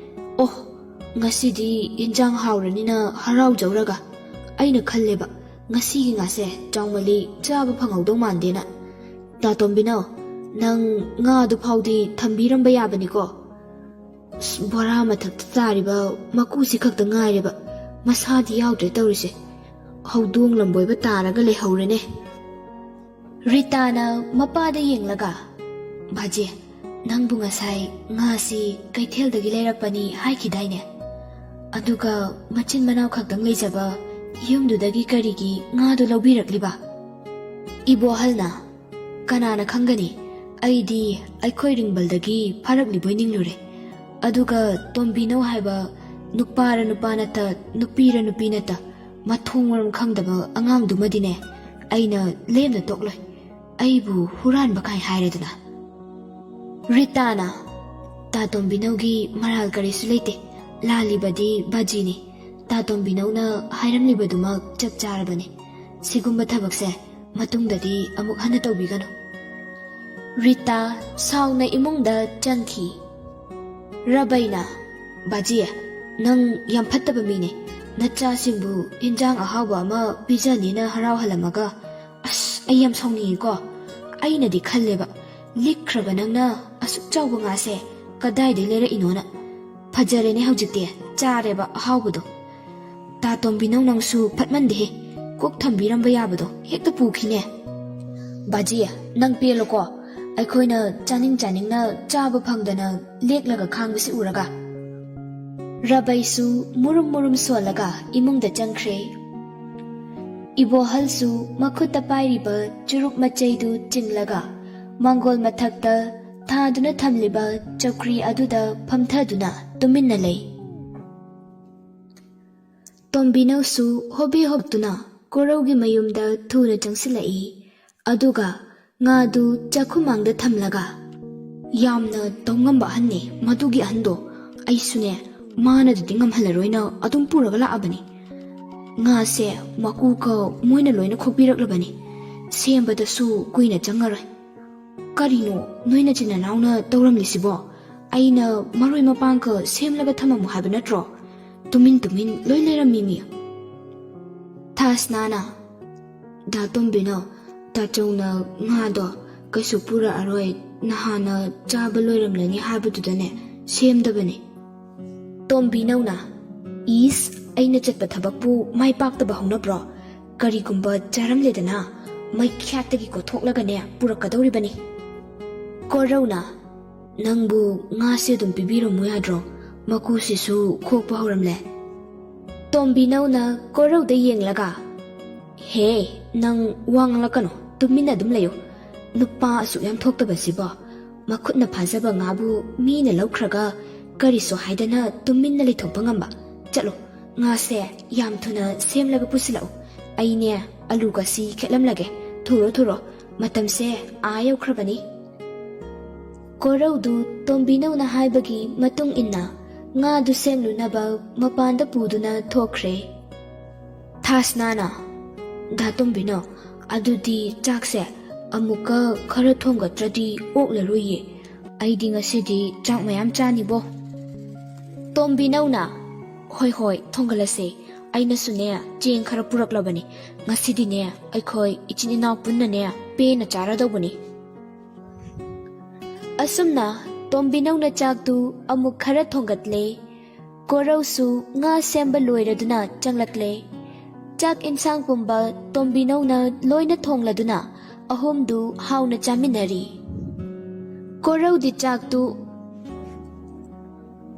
ꯑꯣ, ꯉꯁꯤꯗꯤ ꯏꯟꯖꯥꯡ ꯍꯥꯎꯔꯅꯤꯅ ꯍꯔꯥꯎꯖꯧꯔꯒ ꯑꯩꯅ ꯈꯜꯂꯦꯕ, ꯉꯁꯤꯒꯤ ꯉꯥꯁꯦ ꯆꯥꯎꯃꯜꯂꯤ, ꯆꯥꯕ ꯐꯪꯍꯧꯗꯧ ꯃꯥꯟꯗꯦꯅ꯫ ꯇꯥ ꯇꯣꯝꯕꯤꯅꯧ, ꯅꯪ ꯉꯥꯗꯨ ꯐꯥꯎꯗꯤ ꯊꯝꯕꯤꯔꯝꯕ ꯌꯥꯕꯅꯤꯀꯣ꯫ ꯑꯁ, ꯕꯣꯔꯥ ꯃꯊꯛꯇ ꯇꯥꯔꯤꯕ ꯃꯀꯨꯁꯤ ꯈꯛꯇ ꯉꯥꯏꯔꯦꯕ, ꯃꯁꯥꯗꯤ ꯌꯥꯎꯗ꯭ꯔꯦ ꯇꯧꯔꯤꯁꯦ꯫ ꯍꯧꯗꯣꯡ ꯂꯝꯕꯣꯏꯕ ꯇꯥꯔꯒ ꯂꯩꯍꯧꯔꯦꯅꯦ꯫" ꯔꯤꯇꯥꯅ ꯃꯄꯥꯗ ꯌꯦꯡꯂꯒ, "ꯕꯥꯖꯤ, ꯅꯪꯕꯨ ꯉꯁꯥꯏ ꯉꯥꯁꯤ ꯀꯩꯊꯦꯜꯗꯒꯤ ꯂꯩꯔꯛꯄꯅꯤ ꯍꯥꯏꯈꯤꯗꯥꯏꯅꯦ? ꯑꯗꯨꯒ ꯃꯆꯤꯟ ꯃꯅꯥꯎ ꯈꯛꯇꯪ ꯂꯩꯖꯕ ꯌꯨꯝꯗꯨꯗꯒꯤ ꯀꯔꯤꯒꯤ ꯉꯥꯗꯨ ꯂꯧꯕꯤꯔꯛꯂꯤꯕ?" ꯏꯕꯣꯍꯜꯅ, "ꯀꯅꯥꯅ ꯈꯪꯒꯅꯤ? ꯑꯩꯗꯤ ꯑꯩꯈꯣꯏ ꯔꯤꯡꯕꯜꯗꯒꯤ ꯐꯥꯔꯛꯂꯤꯕꯣꯏ ꯅꯤꯡꯂꯨꯔꯦ꯫ ꯑꯗꯨꯒ ꯇꯣꯝꯕꯤꯅꯧ ꯍꯥꯏꯕ ꯅꯨꯄꯥꯔ ꯅꯨꯄꯥ ꯅꯠꯇ, ꯅꯨꯄꯤꯔ ꯅꯨꯄꯤ ꯅꯠꯇ, ꯃꯊꯣꯡ ꯃꯔꯝ ꯈꯪꯗꯕ ꯑꯉꯥꯡꯗꯨꯃꯗꯤꯅꯦ ꯑꯩꯅ ꯂꯦꯝꯅ ꯇꯣꯛꯂꯣꯏ꯫ ꯑꯩꯕꯨ ꯍꯨꯔꯥꯟꯕ ꯀꯥꯏ ꯍꯥꯏꯔꯗꯅ꯫" ꯔꯤꯇꯥꯅ, "ꯇꯥ ꯇꯣꯝꯕꯤꯅꯧꯒꯤ ꯃꯔꯥꯜ ꯀꯔꯤꯁꯨ ꯂꯩꯇꯦ꯫ ꯂꯥꯜꯂꯤꯕꯗꯤ ꯕꯥꯖꯤꯅꯤ꯫ ꯇꯥ ꯇꯣꯝꯕꯤꯅꯧꯅ ꯍꯥꯏꯔꯝꯂꯤꯕꯗꯨꯃꯛ ꯆꯞ ꯆꯥꯔꯕꯅꯤ꯫ ꯁꯤꯒꯨꯝꯕ ꯊꯕꯛꯁꯦ ꯃꯇꯨꯡꯗꯗꯤ ꯑꯃꯨꯛ ꯍꯟꯅ ꯇꯧꯕꯤꯒꯅꯨ꯫ ꯔꯤꯇꯥ ꯁꯥꯎꯅ ꯏꯃꯨꯡꯗ ꯆꯪꯈꯤ꯫ ꯔꯕꯩꯅ, "ꯕꯥꯖꯤ, ꯅꯪ ꯌꯥꯝ ꯐꯠꯇꯕ ꯃꯤꯅꯦ꯫ ꯅꯆꯥꯁꯤꯡꯕꯨ ꯏꯟꯖꯥꯡ ꯑꯍꯥꯎꯕ ꯑꯃ ꯄꯤꯖꯅꯤꯅ ꯍꯔꯥꯎꯍꯜꯂꯝꯃꯒ, ꯑꯁ, ꯑꯩ ꯌꯥꯝ ꯁꯥꯎꯅꯤꯡꯉꯤꯀꯣ꯫ ꯑꯩꯅꯗꯤ ꯈꯜꯂꯦꯕ, ꯂꯤꯛꯈ꯭ꯔꯕ ꯅꯪꯅ ꯑꯁꯨꯛ ꯆꯥꯎꯕ ꯉꯥꯁꯦ ꯀꯗꯥꯏꯗꯩ ꯂꯩꯔꯛꯏꯅꯣꯅ꯫ ꯐꯖꯔꯦꯅꯦ ꯍꯧꯖꯤꯛꯇꯤ, ꯆꯥꯔꯦꯕ ꯑꯍꯥꯎꯕꯗꯣ꯫ ꯇꯥ ꯇꯣꯝꯕꯤꯅꯧ, ꯅꯪꯁꯨ ꯐꯠꯃꯟꯗꯦꯍꯦ, ꯀꯣꯛ ꯊꯝꯕꯤꯔꯝꯕ ꯌꯥꯕꯗꯣ ꯍꯦꯛꯇ ꯄꯨꯈꯤꯅꯦ꯫ ꯕꯥꯖꯤ, ꯅꯪ ꯄꯦꯜꯂꯣꯀꯣ, ꯑꯩꯈꯣꯏꯅ ꯆꯥꯅꯤꯡ ꯆꯥꯅꯤꯡꯅ ꯆꯥꯕ ꯐꯪꯗꯅ ꯂꯦꯛꯂꯒ ꯈꯥꯡꯕꯁꯤ ꯎꯔꯒ꯫" ꯔꯕꯩꯁꯨ ꯃꯨꯔꯨꯝ ꯃꯨꯔꯨꯝ ꯁꯣꯜꯂꯒ ꯏꯃꯨꯡꯗ ꯆꯪꯈ꯭ꯔꯦ꯫ ꯏꯕꯣꯍꯜꯁꯨ ꯃꯈꯨꯠꯇ ꯄꯥꯏꯔꯤꯕ ꯆꯨꯔꯨꯞ ꯃꯆꯩꯗꯨ ꯆꯤꯡꯂꯒ ꯃꯥꯡꯒꯣꯜ ꯃꯊꯛꯇ ꯊꯥꯗꯨꯅ ꯊꯝꯂꯤꯕ ꯆꯧꯀ꯭ꯔꯤ ꯑꯗꯨꯗ ꯐꯝꯊꯗꯨꯅ ꯇꯨꯃꯤꯟꯅ ꯂꯩ꯫ ꯇꯣꯝꯕꯤꯅꯧꯁꯨ ꯍꯣꯕꯦ ꯍꯣꯕꯇꯨꯅ ꯀꯣꯔꯧꯒꯤ ꯃꯌꯨꯝꯗ ꯊꯨꯅ ꯆꯪꯁꯤꯜꯂꯛꯏ꯫ ꯑꯗꯨꯒ ꯉꯥꯗꯨ ꯆꯥꯛꯈꯨꯃꯥꯡꯗ ꯊꯝꯂꯒ, "ꯌꯥꯝꯅ ꯇꯧꯉꯝꯕ ꯑꯍꯟꯅꯦ ꯃꯗꯨꯒꯤ ꯑꯍꯟꯗꯣ꯫ ꯑꯩꯁꯨꯅꯦ, ꯃꯥꯅꯗꯨꯗꯤ ꯉꯝꯍꯜꯂꯔꯣꯏꯅ ꯑꯗꯨꯝ ꯄꯨꯔꯒ ꯂꯥꯛꯑꯕꯅꯤ꯫ ꯉꯥꯁꯦ ꯃꯀꯨꯒ ꯃꯣꯏꯅ ꯂꯣꯏꯅ ꯈꯣꯛꯄꯤꯔꯛꯂꯕꯅꯤ꯫ ꯁꯦꯝꯕꯗꯁꯨ ꯀꯨꯏꯅ ꯆꯪꯉꯔꯣꯏ꯫" "ꯀꯔꯤꯅꯣ ꯅꯣꯏ ꯅꯆꯤꯟ ꯅꯅꯥꯎꯅ ꯇꯧꯔꯝꯂꯤꯁꯤꯕꯣ? ꯑꯩꯅ ꯃꯔꯣꯏ ꯃꯄꯥꯡꯒ ꯁꯦꯝꯂꯒ ꯊꯝꯃꯝꯃꯨ ꯍꯥꯏꯕ ꯅꯠꯇ꯭ꯔꯣ? ꯇꯨꯃꯤꯟ ꯇꯨꯃꯤꯟ ꯂꯣꯏ ꯂꯩꯔꯝꯃꯤꯃꯤ꯫" ꯊꯥꯁꯅꯥꯅ, "ꯗꯥ ꯇꯣꯝꯕꯤꯅꯧ, ꯇꯥꯆꯧꯅ ꯉꯥꯗꯣ ꯀꯩꯁꯨ ꯄꯨꯔꯛꯑꯔꯣꯏ, ꯅꯍꯥꯟꯅ ꯆꯥꯕ ꯂꯣꯏꯔꯝꯂꯅꯤ ꯍꯥꯏꯕꯗꯨꯗꯅꯦ ꯁꯦꯝꯗꯕꯅꯤ꯫" ꯇꯣꯝꯕꯤꯅꯧꯅ, "ꯏꯁ, ꯑꯩꯅ ꯆꯠꯄ ꯊꯕꯛꯄꯨ ꯃꯥꯏ ꯄꯥꯛꯇꯕ ꯍꯧꯅꯕ꯭ꯔꯣ? ꯀꯔꯤꯒꯨꯝꯕ ꯆꯥꯔꯝꯂꯦꯗꯅ, ꯃꯩꯈ꯭ꯌꯥꯠꯇꯒꯤ ꯀꯣꯠꯊꯣꯛꯂꯒꯅꯦ ꯄꯨꯔꯛꯀꯗꯧꯔꯤꯕꯅꯤ꯫" ꯀꯣꯔꯧꯅ, "ꯅꯪꯕꯨ ꯉꯥꯁꯦ ꯑꯗꯨꯝ ꯄꯤꯕꯤꯔꯝꯃꯨ ꯌꯥꯗ꯭ꯔꯣ? ꯃꯀꯨꯁꯤꯁꯨ ꯈꯣꯛꯄ ꯍꯧꯔꯝꯂꯦ꯫" ꯇꯣꯝꯕꯤꯅꯧꯅ ꯀꯣꯔꯧꯗ ꯌꯦꯡꯂꯒ, "ꯍꯦ, ꯅꯪ ꯋꯥ ꯉꯥꯡꯂꯛꯀꯅꯨ, ꯇꯨꯃꯤꯟꯅ ꯑꯗꯨꯝ ꯂꯩꯌꯨ꯫ ꯅꯨꯄꯥ ꯑꯁꯨꯛ ꯌꯥꯝ ꯊꯣꯛꯇꯕꯁꯤꯕꯣ, ꯃꯈꯨꯠꯅ ꯐꯥꯖꯕ ꯉꯥꯕꯨ ꯃꯤꯅ ꯂꯧꯈ꯭ꯔꯒ ꯀꯔꯤꯁꯨ ꯍꯥꯏꯗꯅ ꯇꯨꯃꯤꯟꯅ ꯂꯩꯊꯣꯛꯄ ꯉꯝꯕ꯫ ꯆꯠꯂꯣ, ꯉꯥꯁꯦ ꯌꯥꯝ ꯊꯨꯅ ꯁꯦꯝꯂꯒ ꯄꯨꯁꯤꯜꯂꯛꯎ꯫ ꯑꯩꯅꯦ, ꯑꯂꯨꯒꯁꯤ ꯈꯦꯠꯂꯝꯂꯒꯦ꯫ ꯊꯨꯔꯣ, ꯊꯨꯔꯣ, ꯃꯇꯝꯁꯦ ꯑꯥ ꯌꯧꯈ꯭ꯔꯕꯅꯤ꯫" ꯀꯣꯔꯧꯗꯨ ꯇꯣꯝꯕꯤꯅꯧꯅ ꯍꯥꯏꯕꯒꯤ ꯃꯇꯨꯡ ꯏꯟꯅ ꯉꯥꯗꯨ ꯁꯦꯝꯂꯨꯅꯕ ꯃꯄꯥꯟꯗ ꯄꯨꯗꯨꯅ ꯊꯣꯛꯈ꯭ꯔꯦ꯫ ꯊꯥꯁꯅꯥꯅ, "ꯗꯥ ꯇꯣꯝꯕꯤꯅꯧ, ꯑꯗꯨꯗꯤ ꯆꯥꯛꯁꯦ ꯑꯃꯨꯛꯀ ꯈꯔ ꯊꯣꯡꯒꯠꯇ꯭ꯔꯗꯤ ꯑꯣꯛꯂꯔꯣꯏꯌꯦ꯫ ꯑꯩꯗꯤ ꯉꯁꯤꯗꯤ ꯆꯥꯛ ꯃꯌꯥꯝ ꯆꯥꯅꯤꯕꯣ꯫" ꯇꯣꯝꯕꯤꯅꯧꯅ, "ꯍꯣꯏ ꯍꯣꯏ, ꯊꯣꯡꯒꯠꯂꯁꯦ꯫ ꯑꯩꯅꯁꯨꯅꯦ ꯆꯦꯡ ꯈꯔ ꯄꯨꯔꯛꯂꯕꯅꯤ꯫ ꯉꯁꯤꯗꯤꯅꯦ ꯑꯩꯈꯣꯏ ꯏꯆꯤꯟ ꯏꯅꯥꯎ ꯄꯨꯟꯅꯅꯦ ꯄꯦꯟꯅ ꯆꯥꯔꯗꯧꯕꯅꯤ꯫" ꯑꯁꯨꯝꯅ ꯇꯣꯝꯕꯤꯅꯧꯅ ꯆꯥꯛꯇꯨ ꯑꯃꯨꯛ ꯈꯔ ꯊꯣꯡꯒꯠꯂꯦ꯫ ꯀꯣꯔꯧꯁꯨ ꯉꯥ ꯁꯦꯝꯕ ꯂꯣꯏꯔꯗꯨꯅ ꯆꯪꯂꯛꯂꯦ꯫ ꯆꯥꯛ ꯏꯟꯁꯥꯡ ꯄꯨꯝꯕ ꯇꯣꯝꯕꯤꯅꯧꯅ ꯂꯣꯏꯅ ꯊꯣꯡꯂꯗꯨꯅ ꯑꯍꯨꯝꯗꯨ ꯍꯥꯎꯅ ꯆꯥꯃꯤꯟꯅꯔꯤ꯫ ꯀꯣꯔꯧꯗꯤ ꯆꯥꯛꯇꯨ,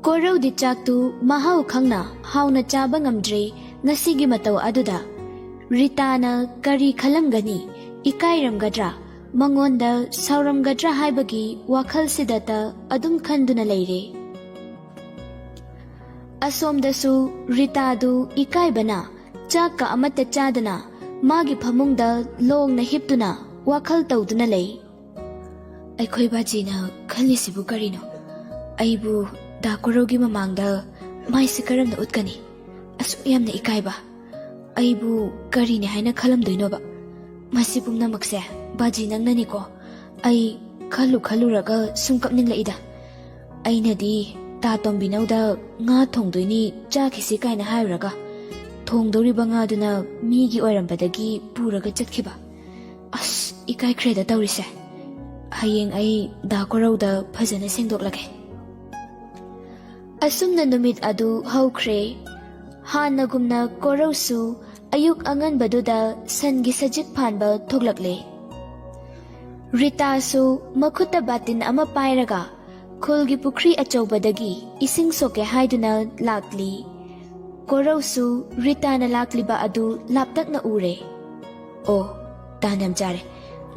ꯀꯣꯔꯧꯗꯤ ꯆꯥꯛꯇꯨ ꯃꯍꯥꯎ ꯈꯪꯅ ꯍꯥꯎꯅ ꯆꯥꯕ ꯉꯝꯗ꯭ꯔꯦ꯫ ꯉꯁꯤꯒꯤ ꯃꯇꯧ ꯑꯗꯨꯗ ꯔꯤꯇꯥꯅ ꯀꯔꯤ ꯈꯜꯂꯝꯒꯅꯤ? ꯏꯀꯥꯏꯔꯝꯒꯗ꯭ꯔꯥ? ꯃꯉꯣꯟꯗ ꯁꯥꯎꯔꯝꯒꯗ꯭ꯔꯥ ꯍꯥꯏꯕꯒꯤ ꯋꯥꯈꯜꯁꯤꯗꯇ ꯑꯗꯨꯝ ꯈꯟꯗꯨꯅ ꯂꯩꯔꯦ꯫ ꯑꯁꯣꯝꯗꯁꯨ ꯔꯤꯇꯥꯗꯨ ꯏꯀꯥꯏꯕꯅ ꯆꯥꯛꯀ ꯑꯃꯠꯇ ꯆꯥꯗꯅ ꯃꯥꯒꯤ ꯐꯃꯨꯡꯗ ꯂꯣꯡꯅ ꯍꯤꯞꯇꯨꯅ ꯋꯥꯈꯜ ꯇꯧꯗꯨꯅ ꯂꯩ꯫ "ꯑꯩꯈꯣꯏ ꯕꯥꯖꯤꯅ ꯈꯜꯂꯤꯁꯤꯕꯨ ꯀꯔꯤꯅꯣ? ꯑꯩꯕꯨ ꯗꯥ ꯀꯣꯔꯧꯒꯤ ꯃꯃꯥꯡꯗ ꯃꯥꯏꯁꯦ ꯀꯔꯝꯅ ꯎꯠꯀꯅꯤ? ꯑꯁꯨꯛ ꯌꯥꯝꯅ ꯏꯀꯥꯏꯕ꯫ ꯑꯩꯕꯨ ꯀꯔꯤꯅꯤ ꯍꯥꯏꯅ ꯈꯜꯂꯝꯗꯣꯏꯅꯣꯕ? ꯃꯁꯤ ꯄꯨꯝꯅꯃꯛꯁꯦ ꯕꯥꯖꯤ ꯅꯪꯅꯅꯤꯀꯣ꯫ ꯑꯩ ꯈꯜꯂꯨ ꯈꯜꯂꯨꯔꯒ ꯁꯨꯝ ꯀꯞꯅꯤꯡꯂꯛꯏꯗ꯫ ꯑꯩꯅꯗꯤ ꯇꯥ ꯇꯣꯝꯕꯤꯅꯧꯗ ꯉꯥ ꯊꯣꯡꯗꯣꯏꯅꯤ, ꯆꯥꯈꯤꯁꯤ ꯀꯥꯏꯅ ꯍꯥꯏꯔꯨꯔꯒ ꯊꯣꯡꯗꯧꯔꯤꯕ ꯉꯥꯗꯨꯅ ꯃꯤꯒꯤ ꯑꯣꯏꯔꯝꯕꯗꯒꯤ ꯄꯨꯔꯒ ꯆꯠꯈꯤꯕ꯫ ꯑꯁ, ꯏꯀꯥꯏꯈ꯭ꯔꯦꯗ ꯇꯧꯔꯤꯁꯦ꯫ ꯍꯌꯦꯡ ꯑꯩ ꯗꯥ ꯀꯣꯔꯧꯗ ꯐꯖꯅ ꯁꯦꯡꯗꯣꯛꯂꯒꯦ꯫" ꯑꯁꯨꯝꯅ ꯅꯨꯃꯤꯠ ꯑꯗꯨ ꯍꯧꯈ꯭ꯔꯦ꯫ ꯍꯥꯟꯅꯒꯨꯝꯅ ꯀꯣꯔꯧꯁꯨ ꯑꯌꯨꯛ ꯑꯉꯟꯕꯗꯨꯗ ꯁꯟꯒꯤ ꯁꯖꯤꯛ ꯐꯥꯟꯕ ꯊꯣꯛꯂꯛꯂꯦ꯫ ꯔꯤꯇꯥꯁꯨ ꯃꯈꯨꯠꯇ ꯕꯥꯇꯤꯟ ꯑꯃ ꯄꯥꯏꯔꯒ ꯈꯨꯜꯒꯤ ꯄꯨꯈ꯭ꯔꯤ ꯑꯆꯧꯕꯗꯒꯤ ꯏꯁꯤꯡ ꯁꯣꯛꯀꯦ ꯍꯥꯏꯗꯨꯅ ꯂꯥꯛꯂꯤ꯫ ꯀꯣꯔꯧꯁꯨ ꯔꯤꯇꯥꯅ ꯂꯥꯛꯂꯤꯕ ꯑꯗꯨ ꯂꯥꯞꯇꯛꯅ ꯎꯔꯦ꯫ "ꯑꯣ, ꯇꯥꯟ ꯌꯥꯝ ꯆꯥꯔꯦ꯫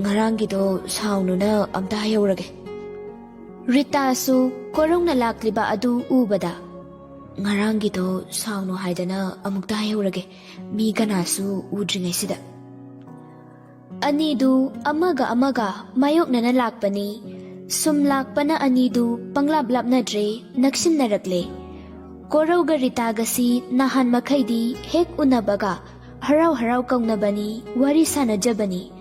ꯉꯔꯥꯡꯒꯤꯗꯣ ꯁꯥꯎꯅꯨꯅ ꯑꯝꯇ ꯍꯥꯏꯍꯧꯔꯒꯦ꯫" ꯔꯤꯇꯥꯁꯨ ꯀꯣꯔꯧꯅ ꯂꯥꯛꯂꯤꯕ ꯑꯗꯨ ꯎꯕꯗ, "ꯉꯔꯥꯡꯒꯤꯗꯣ ꯁꯥꯎꯅꯨ ꯍꯥꯏꯗꯅ ꯑꯃꯨꯛꯇ ꯍꯥꯏꯍꯧꯔꯒꯦ꯫ ꯃꯤ ꯀꯅꯥꯁꯨ ꯎꯗ꯭ꯔꯤꯉꯩꯁꯤꯗ꯫" ꯑꯅꯤꯗꯨ ꯑꯃꯒ ꯑꯃꯒ ꯃꯥꯌꯣꯛꯅꯅ ꯂꯥꯛꯄꯅꯤ꯫ ꯁꯨꯝ ꯂꯥꯛꯄꯅ ꯑꯅꯤꯗꯨ ꯄꯪꯂꯥꯞ ꯂꯥꯞꯅꯗ꯭ꯔꯦ, ꯅꯛꯁꯤꯟꯅꯔꯛꯂꯦ꯫ ꯀꯣꯔꯧꯒ ꯔꯤꯇꯥꯒꯁꯤ ꯅꯍꯥꯟ ꯃꯈꯩꯗꯤ ꯍꯦꯛ ꯎꯅꯕꯒ ꯍꯔꯥꯎ ꯍꯔꯥꯎ ꯀꯧꯅꯕꯅꯤ, ꯋꯥꯔꯤ ꯁꯥꯟꯅꯖꯕꯅꯤ꯫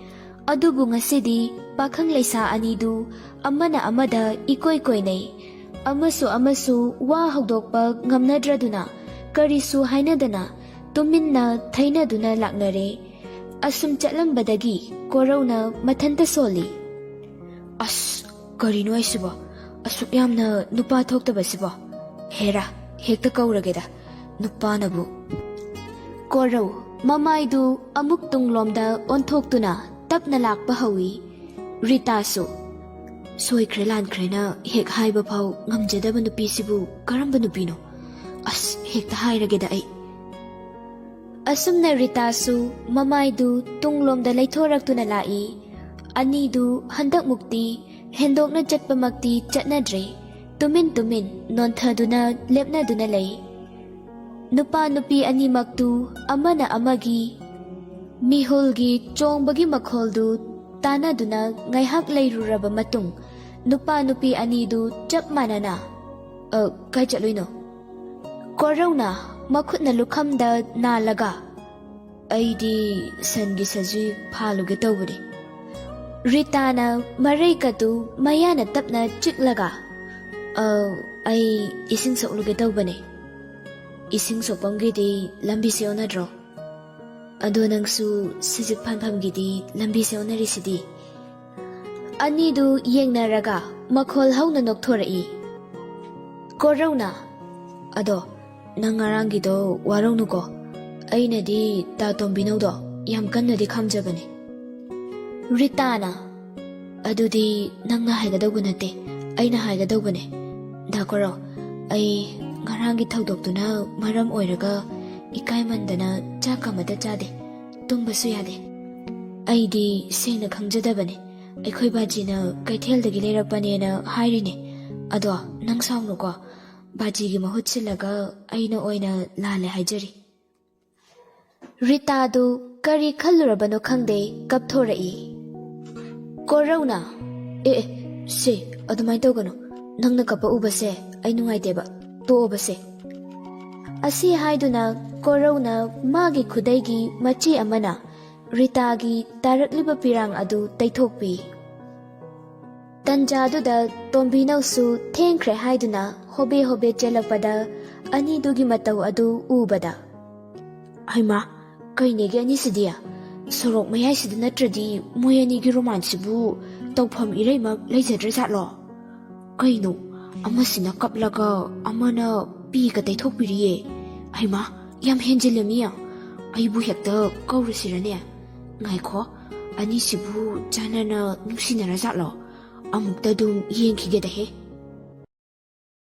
ꯑꯗꯨꯕꯨ ꯉꯁꯤꯗꯤ ꯄꯥꯈꯪ ꯂꯩꯁꯥ ꯑꯅꯤꯗꯨ ꯑꯃꯅ ꯑꯃꯗ ꯏꯀꯣꯏ ꯀꯣꯏꯅꯩ꯫ ꯑꯃꯁꯨ ꯑꯃꯁꯨ ꯋꯥ ꯍꯧꯗꯣꯛꯄ ꯉꯝꯅꯗ꯭ꯔꯗꯨꯅ, ꯀꯔꯤꯁꯨ ꯍꯥꯏꯅꯗꯅ ꯇꯨꯃꯤꯟꯅ ꯊꯩꯅꯗꯨꯅ ꯂꯥꯛꯅꯔꯦ꯫ ꯑꯁꯨꯝ ꯆꯠꯂꯝꯕꯗꯒꯤ ꯀꯣꯔꯧꯅ ꯃꯊꯟꯇ ꯁꯣꯜꯂꯤ꯫ "ꯑꯁ, ꯀꯔꯤꯅꯣ ꯑꯩꯁꯤꯕꯣ? ꯑꯁꯨꯛ ꯌꯥꯝꯅ ꯅꯨꯄꯥ ꯊꯣꯛꯇꯕꯁꯤꯕꯣ? ꯍꯦꯔꯥ, ꯍꯦꯛꯇ ꯀꯧꯔꯒꯦꯗ, ꯅꯨꯄꯥꯅꯕꯨ!" ꯀꯣꯔꯧ ꯃꯃꯥꯏꯗꯨ ꯑꯃꯨꯛ ꯇꯨꯡꯂꯣꯝꯗ ꯑꯣꯟꯊꯣꯛꯇꯨꯅ ꯇꯞꯅ ꯂꯥꯛꯄ ꯍꯧꯏ꯫ ꯔꯤꯇꯥꯁꯨ, "ꯁꯣꯏꯈ꯭ꯔꯦ ꯂꯥꯟꯈ꯭ꯔꯦꯅ ꯍꯦꯛ ꯍꯥꯏꯕ ꯐꯥꯎ ꯉꯝꯖꯗꯕ ꯅꯨꯄꯤꯁꯤꯕꯨ ꯀꯔꯝꯕ ꯅꯨꯄꯤꯅꯣ? ꯑꯁ, ꯍꯦꯛꯇ ꯍꯥꯏꯔꯒꯦꯗ ꯑꯩ!" ꯑꯁꯨꯝꯅ ꯔꯤꯇꯥꯁꯨ ꯃꯃꯥꯏꯗꯨ ꯇꯨꯡꯂꯣꯝꯗ ꯂꯩꯊꯣꯔꯛꯇꯨꯅ ꯂꯥꯛꯏ꯫ ꯑꯅꯤꯗꯨ ꯍꯟꯗꯛꯃꯨꯛꯇꯤ ꯍꯦꯟꯗꯣꯛꯅ ꯆꯠꯄꯃꯛꯇꯤ ꯆꯠꯅꯗ꯭ꯔꯦ꯫ ꯇꯨꯃꯤꯟ ꯇꯨꯃꯤꯟ ꯅꯣꯟꯊꯗꯨꯅ ꯂꯦꯞꯅꯗꯨꯅ ꯂꯩ꯫ ꯅꯨꯄꯥ ꯅꯨꯄꯤ ꯑꯅꯤꯃꯛꯇꯨ ꯑꯃꯅ ꯑꯃꯒꯤ ꯃꯤꯍꯨꯜꯒꯤ ꯆꯣꯡꯕꯒꯤ ꯃꯈꯣꯜꯗꯨ ꯇꯥꯅꯗꯨꯅ ꯉꯥꯏꯍꯥꯛ ꯂꯩꯔꯨꯔꯕ ꯃꯇꯨꯡ, ꯅꯨꯄꯥ ꯅꯨꯄꯤ ꯑꯅꯤꯗꯨ ꯆꯞ ꯃꯥꯟꯅꯅ, "ꯑ, ꯀꯥꯏ ꯆꯠꯂꯨꯏꯅꯣ?" ꯀꯣꯔꯧꯅ ꯃꯈꯨꯠꯅ ꯂꯨꯈꯝꯗ ꯅꯥꯜꯂꯒ, "ꯑꯩꯗꯤ ꯁꯟꯒꯤ ꯁꯖꯤ ꯐꯥꯜꯂꯨꯒꯦ ꯇꯧꯕꯅꯤ꯫" ꯔꯤꯇꯥꯅ ꯃꯔꯩꯀꯗꯨ ꯃꯌꯥꯅ ꯇꯞꯅ ꯆꯤꯛꯂꯒ, "ꯑ, ꯑꯩ ꯏꯁꯤꯡ ꯁꯣꯛꯂꯨꯒꯦ ꯇꯧꯕꯅꯦ꯫" "ꯏꯁꯤꯡ ꯁꯣꯛꯐꯝꯒꯤꯗꯤ ꯂꯝꯕꯤꯁꯦ ꯑꯣꯟꯅꯗ꯭ꯔꯣ? ꯑꯗꯣ ꯅꯪꯁꯨ ꯁꯖꯤꯛ ꯐꯥꯟꯐꯝꯒꯤꯗꯤ ꯂꯝꯕꯤꯁꯦ ꯑꯣꯟꯅꯔꯤꯁꯤꯗꯤ?" ꯑꯅꯤꯗꯨ ꯌꯦꯡꯅꯔꯒ ꯃꯈꯣꯜ ꯍꯧꯅ ꯅꯣꯛꯊꯣꯔꯛꯏ꯫ ꯀꯣꯔꯧꯅ, "ꯑꯗꯣ ꯅꯪ ꯉꯔꯥꯡꯒꯤꯗꯣ ꯋꯥꯔꯧꯅꯨꯀꯣ, ꯑꯩꯅꯗꯤ ꯇꯥ ꯇꯣꯝꯕꯤꯅꯧꯗꯣ ꯌꯥꯝ ꯀꯟꯅꯗꯤ ꯈꯥꯝꯖꯕꯅꯤ꯫" ꯔꯤꯇꯥꯅ, "ꯑꯗꯨꯗꯤ ꯅꯪꯅ ꯍꯥꯏꯒꯗꯧꯕ ꯅꯠꯇꯦ, ꯑꯩꯅ ꯍꯥꯏꯒꯗꯧꯕꯅꯦ꯫ ꯗꯥ ꯀꯣꯔꯧ, ꯑꯩ ꯉꯔꯥꯡꯒꯤ ꯊꯧꯗꯣꯛꯇꯨꯅ ꯃꯔꯝ ꯑꯣꯏꯔꯒ ꯏꯀꯥꯏꯃꯟꯗꯅ ꯆꯥꯛ ꯑꯃꯇ ꯆꯥꯗꯦ, ꯇꯨꯝꯕꯁꯨ ꯌꯥꯗꯦ꯫ ꯑꯩꯗꯤ ꯁꯦꯡꯅ ꯈꯪꯖꯗꯕꯅꯦ, ꯑꯩꯈꯣꯏ ꯕꯥꯖꯤꯅ ꯀꯩꯊꯦꯜꯗꯒꯤ ꯂꯩꯔꯛꯄꯅꯦꯅ ꯍꯥꯏꯔꯤꯅꯦ꯫ ꯑꯗꯣ ꯅꯪ ꯁꯥꯎꯅꯨꯀꯣ, ꯕꯥꯖꯤꯒꯤ ꯃꯍꯨꯠ ꯁꯤꯜꯂꯒ ꯑꯩꯅ ꯑꯣꯏꯅ ꯂꯥꯜꯂꯦ ꯍꯥꯏꯖꯔꯤ꯫" ꯔꯤꯇꯥꯗꯨ ꯀꯔꯤ ꯈꯜꯂꯨꯔꯕꯅꯣ ꯈꯪꯗꯦ, ꯀꯞꯊꯣꯔꯛꯏ꯫ ꯀꯣꯔꯧꯅ, "ꯑꯦ, ꯑꯦ, ꯁꯦ, ꯑꯗꯨꯃꯥꯏꯅ ꯇꯧꯒꯅꯨ꯫ ꯅꯪꯅ ꯀꯞꯄ ꯎꯕꯁꯦ ꯑꯩ ꯅꯨꯡꯉꯥꯏꯇꯦꯕ꯫ ꯇꯣꯛꯑꯣꯕꯁꯦ꯫" ꯑꯁꯤ ꯍꯥꯏꯗꯨꯅ ꯀꯣꯔꯧꯅ ꯃꯥꯒꯤ ꯈꯨꯗꯩꯒꯤ ꯃꯆꯦ ꯑꯃꯅ ꯔꯤꯇꯥꯒꯤ ꯇꯥꯔꯛꯂꯤꯕ ꯄꯤꯔꯥꯡ ꯑꯗꯨ ꯇꯩꯊꯣꯛꯄꯤ꯫ ꯇꯟꯖꯥꯗꯨꯗ ꯇꯣꯝꯕꯤꯅꯧꯁꯨ ꯊꯦꯡꯈ꯭ꯔꯦ ꯍꯥꯏꯗꯨꯅ ꯍꯣꯕꯦ ꯍꯣꯕꯦ ꯆꯦꯜꯂꯛꯄꯗ ꯑꯅꯤꯗꯨꯒꯤ ꯃꯇꯧ ꯑꯗꯨ ꯎꯕꯗ, "ꯍꯩꯃꯥ, ꯀꯩꯅꯦꯒꯦ ꯑꯅꯤꯁꯤꯗꯤ? ꯁꯣꯔꯣꯛ ꯃꯌꯥꯏꯁꯤꯗ ꯅꯠꯇ꯭ꯔꯗꯤ ꯃꯣꯏ ꯑꯅꯤꯒꯤ ꯔꯣꯃꯥꯟꯁꯁꯤꯕꯨ ꯇꯧꯐꯝ ꯏꯔꯩꯃꯛ ꯂꯩꯖꯗ꯭ꯔꯖꯥꯠꯂꯣ? ꯀꯩꯅꯣ, ꯑꯃꯁꯤꯅ ꯀꯞꯂꯒ ꯑꯃꯅ ꯄꯤꯒ ꯇꯩꯊꯣꯛꯄꯤꯔꯤꯌꯦ꯫ ꯍꯩꯃꯥ, ꯌꯥꯝ ꯍꯦꯟꯖꯤꯜꯂꯝꯃꯤ꯫ ꯑꯩꯕꯨ ꯍꯦꯛꯇ ꯀꯧꯔꯨꯁꯤꯔꯅꯦ? ꯉꯥꯏꯈꯣ, ꯑꯅꯤꯁꯤꯕꯨ ꯆꯥꯟꯅꯅ ꯅꯨꯡꯁꯤꯅꯔꯖꯥꯠꯂꯣ? ꯑꯃꯨꯛꯇ ꯑꯗꯨꯝ ꯌꯦꯡꯈꯤꯒꯦꯗꯍꯦ꯫"